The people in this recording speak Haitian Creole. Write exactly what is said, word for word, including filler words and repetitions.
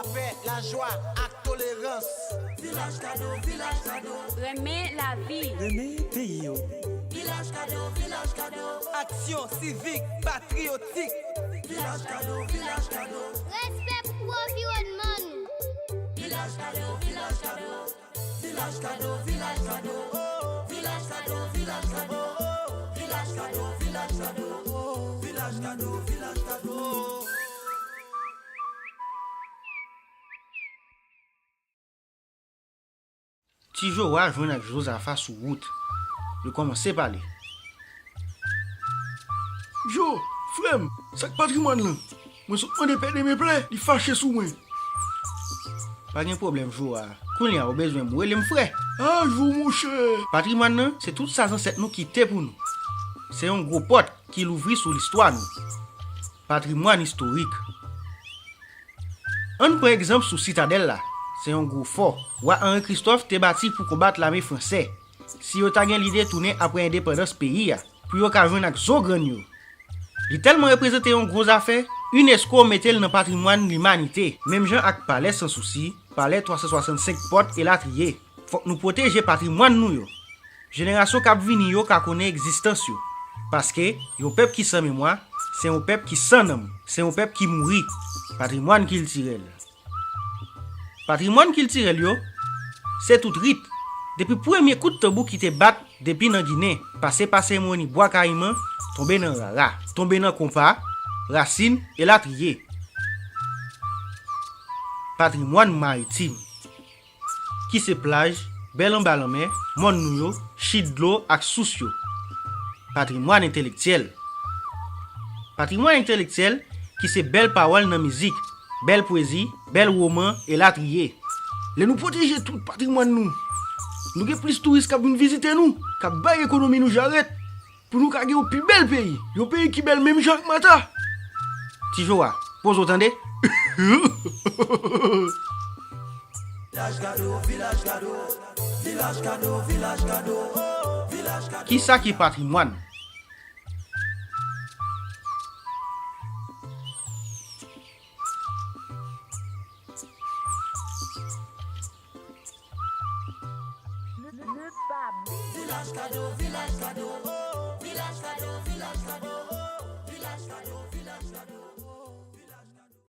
Lapè, lajwa ak tolerans. Vilaj Kado, Vilaj Kado. Renmen lavi. Renmen peyi w. Vilaj Kado, Vilaj Kado. Aksyon sivik, patriyotik. Vilaj Kado, Vilaj Kado. Respè pou anviwònman nou. Vilaj Kado, Vilaj Kado. Vilaj Kado, Vilaj Kado. Vilaj Kado, Vilaj Kado. Vilaj Kado, Vilaj Kado. Vilaj Kado, Vilaj Kado. Ti Jowa jwenn ak Jozafa sou wout. Yo kòmanse pale. Jo, frè m, sa k patrimwàn lan? Mwen sot mande pè Demeplè, li fache sou mwen. Pa gen pwoblèm, Jowa. Kounye a, ou bezwen m, rele m frè. Ah, Jo, monchè. Patrimwàn nan, se tout sa zansèt nou kite pou nou. Se yon gwo pòt ki louvri sou listwa nou. Patrimwàn istorik. Ann pran egzanp sou Sitadèl la. Se yon gwo fò. Wa Henri Christophe te bati pou konbat lame fransè. Si yo ta gen lide tounen apre endepandans peyi a, pou yo ka jwenn ak zo grann yo. Li tèlman reprezante yon gwo zafè, unesco mete l nan patrimwàn limanite, menm jan ak Palè Sansousi, Palè twa san swasannsenk pòt elatriye. Fòk nou pwoteje patrimwàn nou yo. Jenerasyon k ap vini yo ka konnen egzistans yo. Paske, yon pèp ki san memwa, se yon pèp ki san nanm, se yon pèp ki mouri. Patrimwàn kiltirèl. Patrimwàn kiltirèl yo, se tout rit. Depi premye kout tanbou ki te bat depi nan Ginen, pase pa seremoni Bwa Kayiman, tonbe nan rara, tonbe nan konpa, rasin, elatriye. Patrimwàn maritim, ki se plaj, bèl anba lanmè, mòn nou yo, chit dlo ak sous yo. Patrimwàn entelektyèl. Patrimwàn entelektyèl, ki se bèl pawòl nan mizik, bèl pwezi, bèl woman, elatriye. Lè nou pwoteje tout patrimwàn nou, nou gen plis touris k ap vin vizite nou, k ap bay ekonomi nou jarèt, pou nou ka gen yon pi bèl peyi, yon peyi ki bèl menm jan ak Mata. Ti Jowa, poze w tande. Vilaj Kado, Vilaj Kado, Vilaj Kado, Vilaj Kado, Vilaj Kado. Kisa ki patrimwàn? Vilaj Kado, Vilaj Kado,